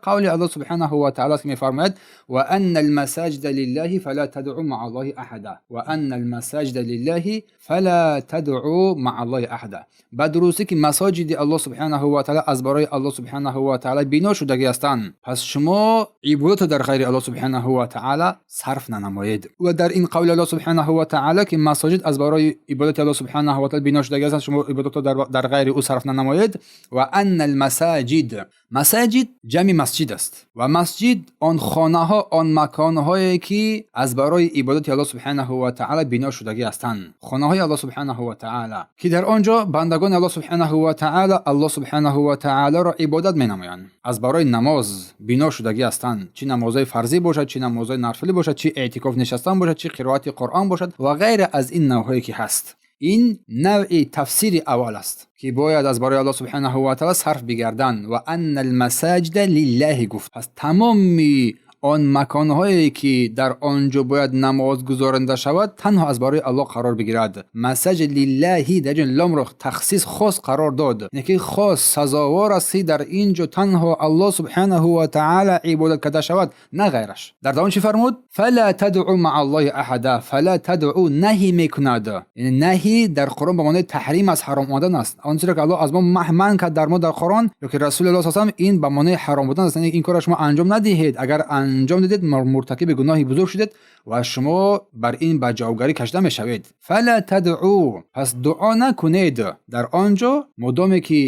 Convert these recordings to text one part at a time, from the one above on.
Қавли Аллоҳ سبحانه و تعالی است که می‌فرماید: وأن المساجد لله فلا تدعوا مع الله أحدا. وأن المساجد لله فلا تدعوا مع الله أحدا. Ба дурустӣ ки масоҷиди Аллоҳ سبحانه و تعالی аз барои Аллоҳ سبحانه و تعالی бино шудагӣ ҳастанд, пас шумо ибодатро дар ғайри Аллоҳ سبحانه و تعالی сарф нанамоед. Ва дар ин қавли Аллоҳ سبحانه و تعالی ки масоҷид аз барои ибодати Аллоҳ سبحانه و تعالی бино шудагӣ ҳастанд, шумо ибодатро дар ғайри ӯ сарф нанамоед. وأن المساجد, مساجد ҷамъи масҷид аст ва масҷид он хонаҳо, он маконҳое ки аз барои ибодати Аллоҳ سبحانه و تعالی бино шудагӣ ҳастанд, хонаҳои Аллоҳ سبحانه و تعالی ки дар он ҷо бандагони Аллоҳ سبحانه و تعالی Аллоҳ سبحانه و تعالی ро ибодат менамоянд, аз барои намоз бино шудагӣ ҳастанд, чӣ намозҳои фарзӣ бошад, чӣ намозҳои нафлӣ бошад, чӣ эътикоф нишастан бошад, чӣ қироати Қуръон бошад ва ғайра аз ин навъҳое ки ҳаст. Ин навъи тафсири аввал аст ки бояд аз барои Аллоҳ سبحانه و تعالی сарф бигарданд. وأن المساجد لله гуфт, пас тамоми он маконҳое ки дар он ҷо бояд намоз гузоронда шавад, танҳо аз барои Аллоҳ қарор бигирад. مساجد لله дар ҷо ломро тахсис хос қарор дод, яъне ки хос сазовор аст ки дар ин ҷо танҳо Аллоҳ سبحانه و تعالی ибодат карда шавад, на ғайраш. Дар давом чӣ фармуд? فلا تدعوا مع الله أحدا. فلا تدعوا наҳӣ мекунад, яъне наҳӣ дар Қуръон ба маънои таҳрим аст, ҳаром омадан аст. Он чизе ки Аллоҳ аз мо манъ кард дар мо дар Қуръон ё ки Расули Аллоҳ саллаллоҳу алайҳи васаллам, ин ба маънои ҳаром будан аст, яъне ин корро шумо анҷом надиҳед, агар анҷом дидед, муртакиби гуноҳи бузург шудед ва шумо бар ин ба ҷавобгарӣ кашида мешавед. فلا تدعوا, пас дуо накунед дар он ҷо, модоме ки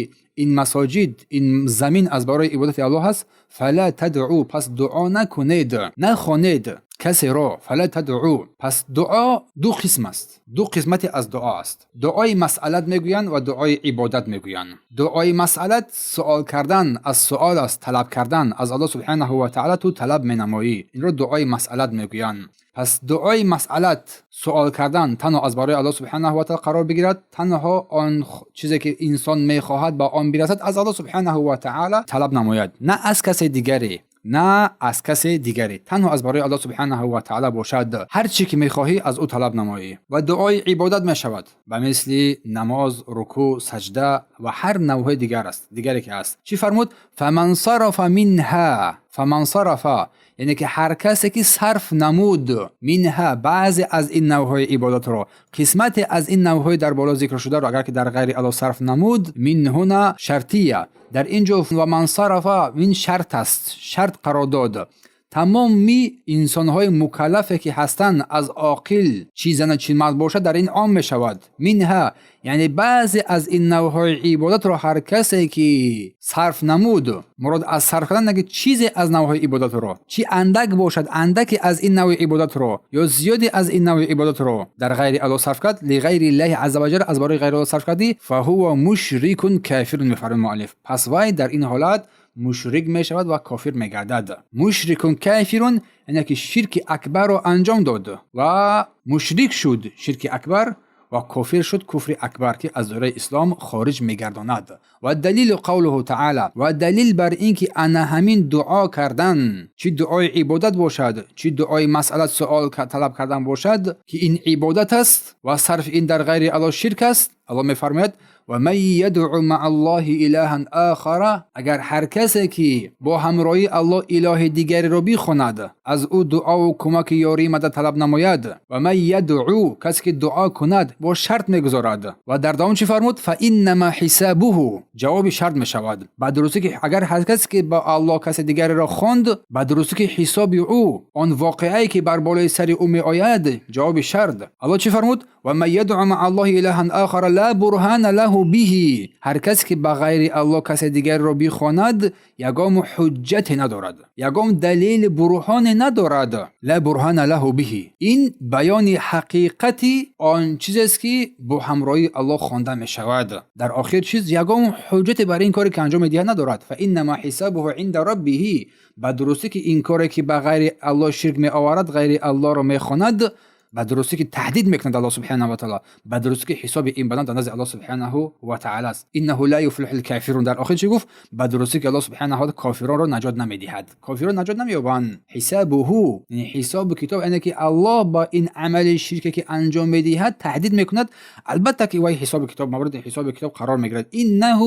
ин масоҷид, ин замин аз барои ибодати Аллоҳ аст. فلا تدعوا, пас дуо накунед, нахонед касеро. فلا تدعوا, пас дуо ду қисм аст, ду қисмате аз дуо аст: дуои масъалат мегӯянд ва дуои ибодат мегӯянд. Дуои масъалат суол кардан аз суол аст, талаб кардан аз Аллоҳ سبحانه و تعالی, ту талаб менамоӣ, инро дуои масъалат мегӯянд. Пас дуои масъалат, суол кардан танҳо аз барои Аллоҳ سبحانه و تعالی қарор бигирад, танҳо он чизе ки инсон мехоҳад ба он бирасад, аз Аллоҳ سبحانه و تعالی талаб намояд, на аз касе дигаре, на аз касе дигаре, танҳо аз барои Аллоҳ سبحانه و تعالی бошад. Ҳар чӣ ки мехоҳӣ, аз ӯ талаб намоӣ. Ва дуои ибодат мешавад ба мисли намоз, рукӯъ, саҷда ва ҳар навъҳои дигар аст, дигаре ки ҳаст. Чӣ фармуд? فمن صرف منها. فمن صرف, яъне ки ҳар касе ки сарф намуд, منها, баъзе аз ин навъҳои ибодатро, қисмате аз ин навъҳои дар боло зикр шударо агар ки дар ғайри Аллоҳ сарф намуд. من هنا شرطية, дар ин ҷо ومن صرف ин шарт аст, шарт қарор дод. Тамоми инсонҳои мукаллафе ки ҳастанд, аз оқил, чӣ зана, чӣ мард бошад, дар ин ом мешавад. منها, яъне баъзе аз ин навъҳои ибодатро ҳар касе ки сарф намуд, мурод аз сарф кардан наки чизе аз навъҳои ибодатро, чӣ андак бошад, андаке аз ин навъи ибодатро ё зиёде аз ин навъи ибодатро дар ғайри Аллоҳ сарф кард, لغير الله عز وجل, аз барои ғайри Аллоҳ сарф кардӣ, فهو مشرك كافر мефармояд муаллиф, пас вай дар ин ҳолат мушрик мешавад ва кофир мегардад. مشرك كافر, яъне ки ширки акбарро анҷом дод ва мушрик шуд, ширки акбар, ва кофир шуд, куфри акбар ки аз доираи ислом хориҷ мегардонад. والدليل قوله تعالى, ва далил бар ин ки ана ҳамин дуо кардан, чӣ дуои ибодат бошад, чӣ дуои масъалат, суол талаб кардан бошад, ки ин ибодат аст ва сарфи ин дар ғайри Аллоҳ ширк аст. Аллоҳ мефармояд: ومن يدع مع الله إلها آخر, агар ҳар касе ки бо ҳамроҳии Аллоҳ илоҳи дигареро бихонад, аз ӯ дуову кӯмаки ёрии мадад талаб намояд. ومن يدع, касе ки дуо кунад, бо шарт мегузорад. Ва дар давом чӣ фармуд? فإنما حسابه, ҷавоби шарт мешавад. Ба дурустӣ ки агар ҳар касе ки ба Аллоҳ касе дигареро хонд, ба дурустӣ ки ҳисоби ӯ, он воқеае ки бар болои сари ӯ меояд, ҷавоби шарт. Аллоҳ чӣ фармуд? ومن يدع مع الله إلها آخر لا برهان له به, ҳар касе ки ба ғайри Аллоҳ касе дигареро бихонад, ягон ҳуҷҷате надорад, ягон далели бурҳоне надорад. لا برهان له به, ин баёни ҳақиқати он чизест ки бо ҳамроҳии Аллоҳ хонда мешавад. Дар охир чиз ягон ҳуҷҷате бар ин коре ки анҷом медиҳад надорад. فإنما حسابه عند ربه, ба дурустӣ ки ин коре ки ба ғайри Аллоҳ ширк меоварад, ғайри Аллоҳро мехонад. Ба дурустӣ ки таҳдид мекунад Аллоҳ субҳанаҳу ва таъоло, ба дурустӣ ки ҳисоби ин банда дар назди Аллоҳ субҳанаҳу ва таъоло аст. إنه لا يفلح الكافرون. Дар охир чӣ гуфт? Ба дурустӣ ки Аллоҳ субҳанаҳу ва таъоло кофиронро наҷот намедиҳад, кофирон наҷот намеёбанд. حسابه, яъне ҳисобу китоб, яъне ки Аллоҳ ба ин амали ширке ки анҷом медиҳад, таҳдид мекунад, албатта ки вай ҳисобу китоб, мавриди ҳисобу китоб қарор мегирад. إنه,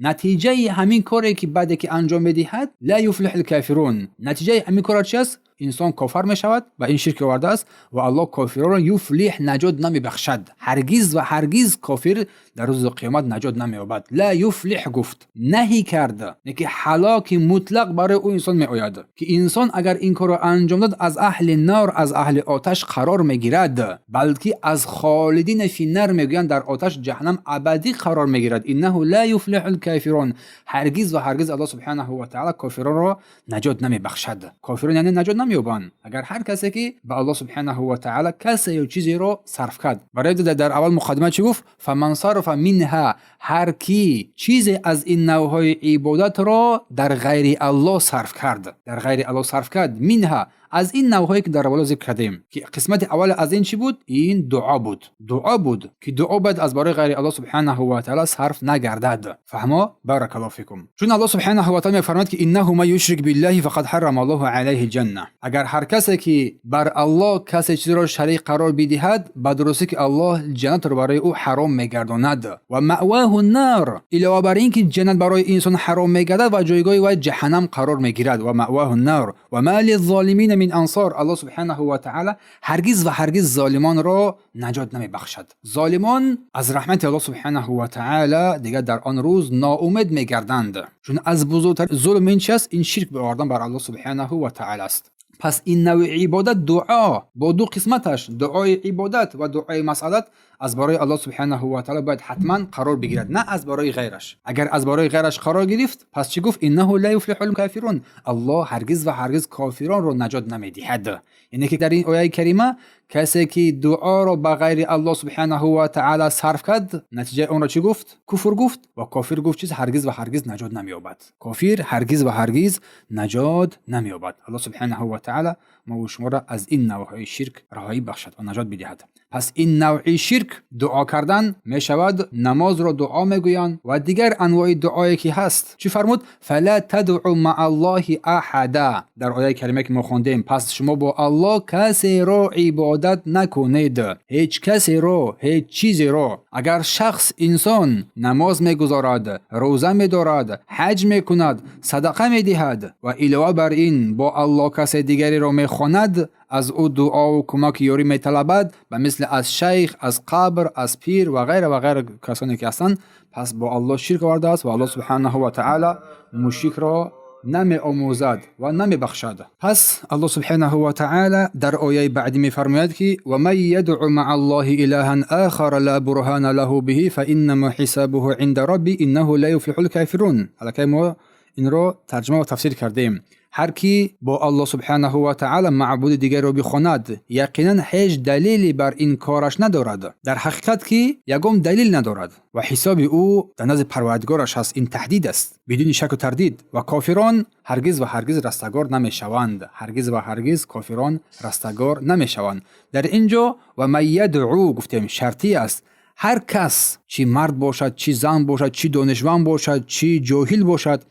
натиҷаи ҳамин коре ки баъде ки анҷом медиҳад, لا يفلح الكافرون, натиҷаи ҳамин кора чи аст? Инсон кофар мешавад ва ин ширк овардааст ва Аллоҳ кофиронро يفلح, наҷот намебахшад. Ҳаргиз ва ҳаргиз кофир дар рӯзи қиёмат наҷот намеёбад. لا يفلح гуфт, наҳӣ кард, ки ҳалоки мутлақ барои ӯ инсон меояд, ки инсон агар ин корро анҷом дод, аз аҳли нор, аз аҳли оташ қарор мегирад, балки аз خالدين في النار мегӯянд, дар оташ ҷаҳаннам абадӣ қарор мегирад. إنه لا يفلح الكافرون. Ҳаргиз ва ҳаргиз Аллоҳ субҳанаҳу ва таъала кофиронро наҷот намебахшад. Кофирон яъне наҷот намеёбанд, агар ҳар касе ки ба Аллоҳ субҳанаҳу ва таъала касе ё чизеро сарф кард. Барои дар аввал муқаддима чӣ гуфт? فمن صرف منها, ҳар кӣ чизе аз ин навъҳои ибодатро дар ғайри Аллоҳ сарф кард, дар ғайри Аллоҳ сарф кард, منها, аз ин навъҳое ки дар аввало зикр кардем, ки қисмати аввал аз ин чӣ буд? Ин дуо буд. Дуо буд, ки дуо бояд аз барои ғайри Аллоҳ субҳанаҳу ва таъала сарф нагардад. Фаҳмо? بارك الله فيكم. Чун Аллоҳ субҳанаҳу ва таъала мефармояд, ки إنه من يشرك بالله فقد حرم الله عليه الجنة. Агар ҳар касе ки бар Аллоҳ касе чизеро шарик қарор бидиҳад, ба дурустӣ ки Аллоҳ ҷаннатро барои ӯ ҳаром мегардонад. ومأواه النار, илова бар ин ки ҷаннат барои инсон ҳаром мегардад ва ҷойгоҳи вай ҷаҳаннам қарор мегирад. ومأواه النار وما للظالمين من أنصار. Аллоҳ субҳанаҳу ва таъала ҳаргиз ва ҳаргиз золимонро наҷот намебахшад. Золимон аз раҳмати Аллоҳ субҳанаҳу ва таъала дигар дар он рӯз ноумед мегарданд, чун аз бузургтар зулм ин чи аст? Ин ширк биовардан бар Аллоҳ субҳанаҳу ва таъала аст. Пас ин навъи ибодат, дуо бо ду қисматаш, дуои ибодат ва дуои масъалат, аз барои Аллоҳ субҳанаҳу ва таъала бояд ҳатман қарор бигирад, на аз барои ғайраш. Агар аз барои ғайраш қарор гирифт, пас чӣ гуфт? إنه لا يفلح الكافرون. Аллоҳ ҳаргиз ва ҳаргиз кофиронро наҷот намедиҳад. Яъне ки дар ин ояи карима касе ки дуоро ба ғайри Аллоҳ субҳанаҳу ва таъала сарф кард, натиҷаи онро чӣ гуфт? Куфр гуфт. Ва кофир гуфт чиз? Ҳаргиз ва ҳаргиз наҷот намеёбад. Кофир ҳаргиз ва ҳаргиз наҷот намеёбад. Аллоҳ субҳанаҳу ва таъала мову шуморо аз ин навъҳои ширк раҳоӣ бахшад ва наҷот бидиҳад. Пас ин навъи ширк дуо кардан мешавад, намозро дуо мегӯянд ва дигар анвои дуое ки ҳаст. Чӣ фармуд? فلا تدعوا مع الله أحدا. Дар ояи кариме ки мо хондем, пас шумо бо Аллоҳ касеро ибодат накунед, ҳеҷ касеро, ҳеҷ чизеро. Агар шахс, инсон намоз мегузорад, рӯза медорад, ҳаҷ мекунад, садақа медиҳад ва илова бар ин бо Аллоҳ касе дигареро мехонад, аз ӯ дуову кӯмаки ёрӣ металабад, ба мисли аз шайх, аз қабр, аз пир ва ғайра ва ғайра касоне ки ҳастанд, пас бо Аллоҳ ширк овардааст ва Аллоҳ субҳанаҳу ва таъала мушрикро намеомӯзад ва намебахшад. Пас Аллоҳ субҳанаҳу ва таъала дар ояи баъдӣ мефармояд, ки ومن يدع مع الله إلها آخر لا برهان له به فإنما حسابه عند ربه إنه لا يفلح الكافرون. Аллакай мо инро тарҷума ва тафсир кардем. Ҳар кӣ бо Аллоҳ субҳанаҳу ва таъала маъбуди дигарро бихонад, яқинан ҳеҷ далеле бар ин кораш надорад, дар ҳақиқат ки ягон далел надорад ва ҳисоби ӯ дар назди Парвардигораш аст. Ин таҳдид аст бидуни шаку тардид. Ва кофирон ҳаргиз ва ҳаргиз растагор намешаванд. Ҳаргиз ва ҳаргиз кофирон растагор намешаванд. Дар ин ҷо ومن يدع гуфтем, шартӣ аст. Ҳар кас, чӣ мард бошад, чӣ зан бошад, чӣ донишманд бошад, чӣ ҷоҳил бошад,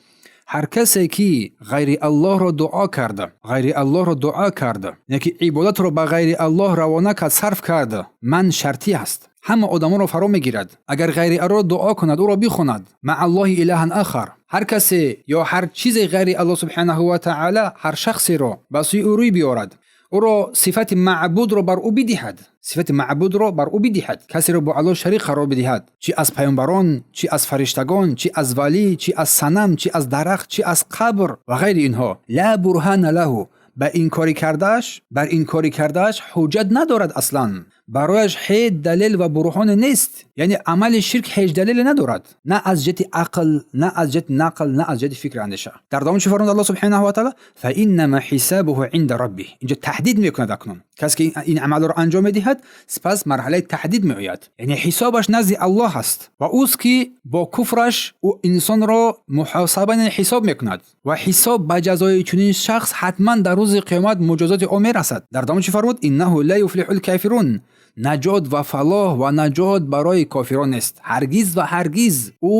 ҳар касе ки ғайри Аллоҳро дуо кард, ғайри Аллоҳро дуо кард, яъне ки ибодатро ба ғайри Аллоҳ равона кард, сарф кард. من шартӣ аст, ҳама одамонро фаро мегирад. Агар ғайри Аллоҳро дуо кунад, ӯро бихонад, مع الله إلها آخر, ҳар касе ё ҳар чизе ғайри Аллоҳ субҳанаҳу ва таъала, ҳар шахсеро ба сӯи ӯ рӯй биёрад, ӯро сифати маъбудро бар ӯ бидиҳад, сифати маъбудро бар ӯ бидиҳад, касеро бо Аллоҳ шарик қарор бидиҳад, чӣ аз паёмбарон, чӣ аз фариштагон, чӣ аз валӣ, чӣ аз санам, чӣ аз дарахт, чӣ аз қабр ва ғайри инҳо, لا برهان له, ба инкорӣ кардааш, бар инкорӣ кардааш ҳуҷҷат надорад аслан. Барояш ҳеҷ далел ва бурҳоне нест. Яъне амали ширк ҳеҷ далеле надорад. На аз ҷиҳати ақл, на аз ҷиҳати нақл, на аз ҷиҳати фикр андеша. Дар давом чӣ фармуд Аллоҳ субҳонаҳу ва таъоло? فإنما حسابه عند ربه. Инҷо таҳдид мекунад акнун. Касе ки ин амалро анҷом медиҳад, сипас марҳалаи таҳдид меояд. Яъне ҳисобаш назди Аллоҳ аст ва ӯст ки бо куфраш ӯ инсонро муҳосаба, яъне ҳисоб мекунад ва ҳисоб ба ҷазои чунин шахс ҳатман дар рӯзи қиёмат муҷозоти ӯ мерасад. Дар давом чӣ фармуд? إنه لا يفلح الكافرون. Наҷот ва фалоҳ ва наҷот барои кофирон нест. Ҳаргиз ва ҳаргиз ӯ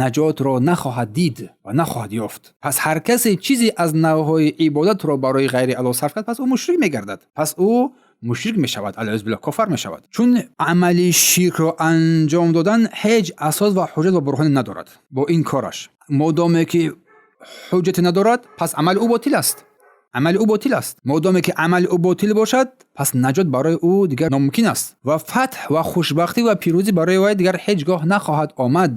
наҷотро нахоҳад дид ва нахоҳад ёфт. Пас ҳар касе чизе аз навъҳои ибодатро барои ғайри Аллоҳ сарф кард, пас ӯ мушрик мегардад. Пас ӯ мушрик мешавад, العياذ بالله, кофар мешавад. Чун амали ширкро анҷом додан ҳеҷ асос ва ҳуҷҷат ва бурҳоне надорад бо ин кораш. Модоме ки ҳуҷҷате надорад, пас амали ӯ ботил аст. Амали ӯ ботил аст. Модоме ки амали ӯ ботил бошад, пас наҷот барои ӯ дигар номумкин аст ва фатҳ ва хушбахтӣ ва пирӯзӣ барои вай дигар ҳеҷ гоҳ нахоҳад омад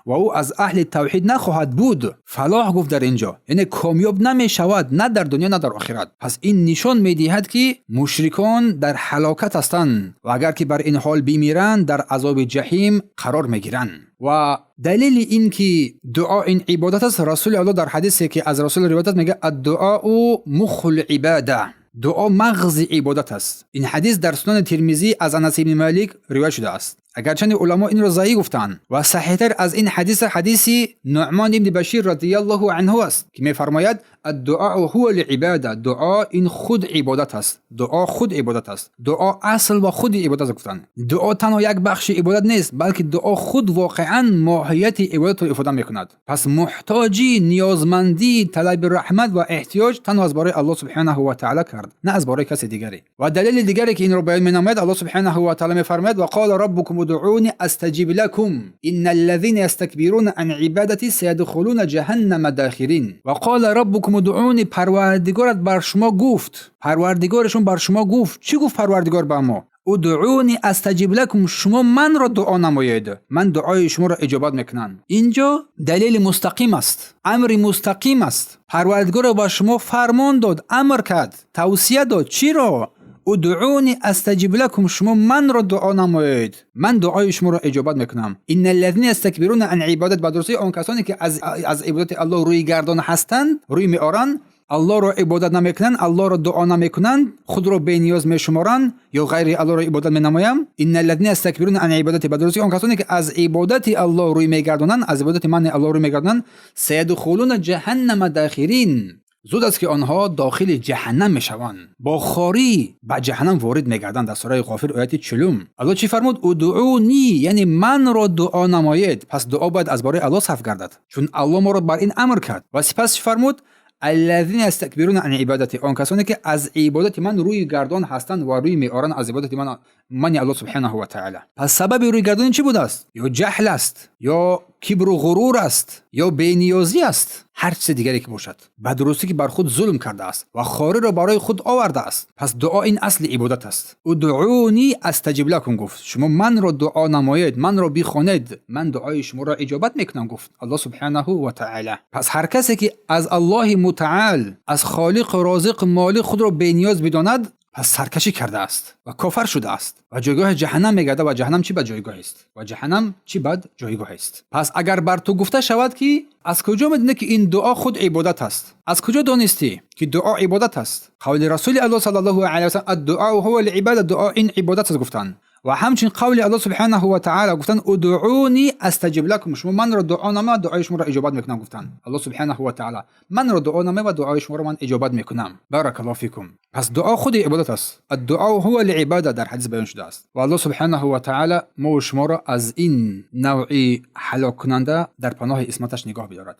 ва ӯ аз аҳли тавҳид нахоҳад буд. Фалоҳ гуфт дар инҷо, яъне комёб намешавад на дар дунё, на дар охират. Пас ин нишон медиҳад, ки мушрикон дар ҳалокат ҳастанд ва агар ки бар ин ҳол бимиранд, дар азоби ҷаҳим қарор мегиранд. Ва далели ин ки дуо ин ибодат аст, Расули Аллоҳ дар ҳадисе ки аз Расул ривоят аст, мегӯяд: الدعاء مخ العبادة. Дуо мағзи ибодат аст. Ин ҳадис дар Сунани Тирмизӣ аз Анас ибни Малик ривоят шудааст. Агарчанде уламо инро заиф гуфтанд ва саҳиҳтар аз ин ҳадис ҳадиси Нуъмон ибни Башир رضي الله عنه аст, ки мефармояд: الدعاء هو العبادة. Дуо ин худ ибодат аст. Дуо худ ибодат аст. Дуо асл ва худи ибодат аст, гуфтанд. Дуо танҳо як бахши ибодат нест, балки дуо худ воқеан моҳияти ибодатро ифода мекунад. Пас муҳтоҷӣ, ниёзмандӣ, талаби раҳмат ва эҳтиёҷ танҳо аз барои Аллоҳ субҳонаҳу ва таъала кард, на аз барои касе дигаре. Ва далели дигаре ки инро баён менамояд, Аллоҳ субҳонаҳу ва таъала мефармояд: وقال ربكم ادعوني أستجب لكم إن الذين يستكبرون عن عبادتي سيدخلون جهنم داخرين. وقال ربكم ادعوني. Парвардигорат бар шумо гуфт, парвардигорашон бар шумо гуфт. Чӣ гуфт парвардигор ба мо? ادعوني أستجب لكم. Шумо манро дуо намоед, ман дуои шуморо иҷобат мекунам. Инҷо далели мустақим аст, амри мустақим аст. Парвардигоро ба шумо фармон дод, амр кард, тавсия дод. Чиро? ادعوني أستجب لكم. Шумо манро дуо намоед, ман дуои шуморо иҷобат мекунам. إن الذين يستكبرون عن عبادتي. Ба дурустӣ он касоне ки аз ибодати Аллоҳ рӯйгардон ҳастанд, рӯй меоранд, Аллоҳро ибодат намекунанд, Аллоҳро дуо намекунанд, худро бениёз мешуморанд ё ғайри Аллоҳро ибодат менамоям. إن الذين يستكبرون عن عبادتي. Ба дурустӣ он касоне ки аз ибодати Аллоҳ рӯй мегардонанд, аз ибодати мани Аллоҳ рӯй мегардонанд, سيدخلون جهنم داخرين. Зуд аст ки онҳо дохили ҷаҳаннам мешаванд, бо хорӣ ба ҷаҳаннам ворид мегарданд. Дар сураи Ғофир, ояти 40, Аллоҳ чӣ фармуд? ادعوني, яъне манро дуо намоед. Пас дуо бояд аз бораи Аллоҳ сарф гардад, чун Аллоҳ моро бар ин амр кард. Ва сипас чӣ фармуд? الذين يستكبرون عن عبادتي. Он касоне ки аз ибодати ман рӯи гардон ҳастанд ва рӯй меоранд аз ибодати ман, мани Аллоҳ субҳонаҳу ва таъала. Пас сабаби рӯйгардонӣ чӣ будааст? Ё ҷаҳл аст, ё кибру ғурур аст, ё бениёзӣ аст, ҳар чизи дигаре ки бошад, ба дурустӣ ки бар худ зулм кардааст ва хориро барои худ овардааст. Пас дуо ин асли ибодат аст. ادعوني أستجب لكم гуфт. Шумо манро дуо намоед, манро бихонед, ман дуои шуморо иҷобат мекунам, гуфт Аллоҳ субҳонаҳу ва таъала. Пас ҳар касе ки аз Аллоҳи мутаал, аз холиқу розиқу молик худро бениёз бидонад, пас саркашӣ кардааст ва кофар шудааст ва ҷойгоҳи ҷаҳаннам мегардад. Ва ҷаҳаннам чӣ бад ҷойгоҳест, ва ҷаҳаннам чӣ бад ҷойгоҳест. Пас агар бар ту гуфта шавад, ки аз куҷо медонӣ, ки ин дуо худ ибодат аст? Аз куҷо донистӣ, ки дуо ибодат аст? Қавли Расули Аллоҳ صلى الله عليه وسلم: الدعاء هو العبادة. Дуо ин ибодат аст, гуфтанд. Ва ҳамчунин қавли Аллоҳ субҳонаҳу ва таъала, гуфтанд: ادعوني أستجب لكم. Шумо манро дуо нама, дуои шуморо иҷобат мекунам, гуфтанд Аллоҳ субҳонаҳу ва таъала. Манро дуо нама ва дуои шуморо ман иҷобат мекунам. بارك الله فيكم. Пас дуо худи ибодат аст. الدعاء هو العبادة дар ҳадис баён шудааст. Ва Аллоҳ субҳонаҳу ва таъала мову шуморо аз ин навъи ҳалоккунанда дар паноҳи исматаш нигоҳ бидорад.